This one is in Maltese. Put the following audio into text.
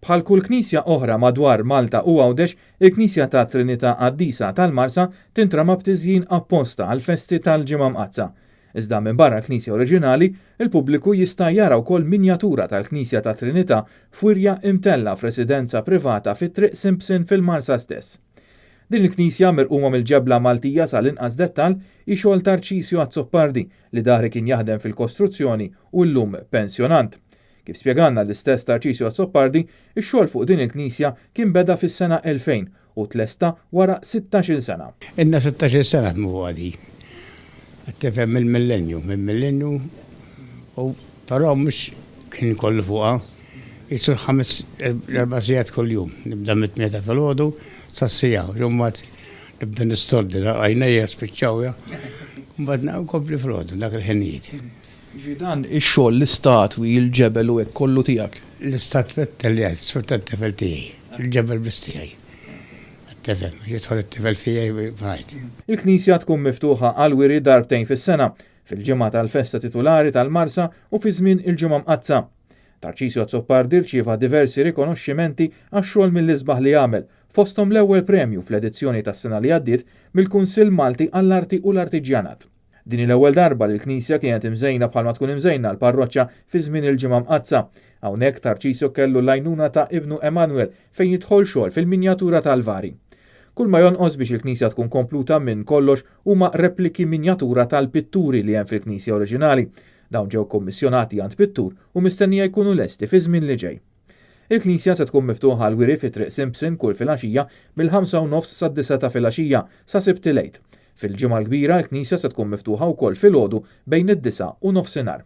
Bħal kull knisja oħra madwar Malta u Għawdex, il-Knisja tat-Trinità Qaddisa tal-Marsa tintrama b'tiżjin apposta għall-festi tal-Ġimgħa Mqaddsa. Iżda minbarra l-knisja oriġinali, il-pubbliku jista' jara wkoll minjatura tal-Knisja tat-Trinità f'wirja imtellgħa f'residenza privata fi Triq Simpson fil-Marsa stess. Din il-knisja, mirquma mill-ġebla Maltija sal-inqas dettall, hi xogħol Tarċisju Azzopardi li dari kien jaħdem fil-kostruzzjoni u llum pensjonant. Kif spjegalna l-istess Tarcisio Azzopardi, ix-xogħol fuq din il-knisja kien beda fis-sena 2000 u tlesta wara sittax-il sena. Ilna sittax-il sena naħdmu fuqha di. Qed tifhem mill-millenju, mill-millenju u però mhux kien kollu fuqha. Qisu ħames erba' sigħat kuljum. Nibda mit-tmienja ta' filgħodu sas-siegħa u mbagħad nibda nistordi, għajnejja spiċċaw ja. Mbagħad nkompli filgħodu dak il-ħinijiet. Jiġifieri dan ix-xogħol, l-istatwi, il-ġebel u hekk kollu tiegħek? L-istatwetta le, sur tat-tifel tiegħi. Il-ġebel biss tiegħi. Qed tifhem, għax jidħol it-tifel fija jgħid. Il-knisja tkun miftuħa għall-wiri darbtejn fis-sena, fil-ġimgħa tal-festa titulari tal-Marsa u fi żmien il-Ġimgħa Mqaddsa. Tarcisio Azzopardi rċieva diversi rikonoxximenti għax-xogħol mill-isbaħ li għamel, fosthom l-ewwel premju fl-edizzjoni tas-sena li għaddiet mill-Kunsill Malti għall-Arti u l-Artiġjanat. Din hi l-ewwel darba li l-knisja kienet imżejna bħalma tkun imżejna l-parroċċa fi żmien il-Ġimgħa Mqaddsa. Hawnhekk Tarċisio kellu l-għajnuna ta' ibnu Emanuel fejn jidħol xogħol fil-minjatura tal-vari. Kull ma jonqos biex il-knisja tkun kompluta minn kollox huma repliki minjatura tal-pitturi li hemm fil-knisja oriġinali. Dawn ġew kommissjonati għand pittur u mistennija jkunu lesti fiż-żmien li ġej. Il-knisja se tkun miftuħa għall-wiri fi Triq Simpson kull filgħaxija mill-ħamsa u nofs sad-disgħa ta' filgħaxija sa Sibt il-Għid. Fil-Ġimgħa l-Kbira l-knisja se tkun miftuħa wkoll filgħodu bejn id-disgħa u nofsinhar.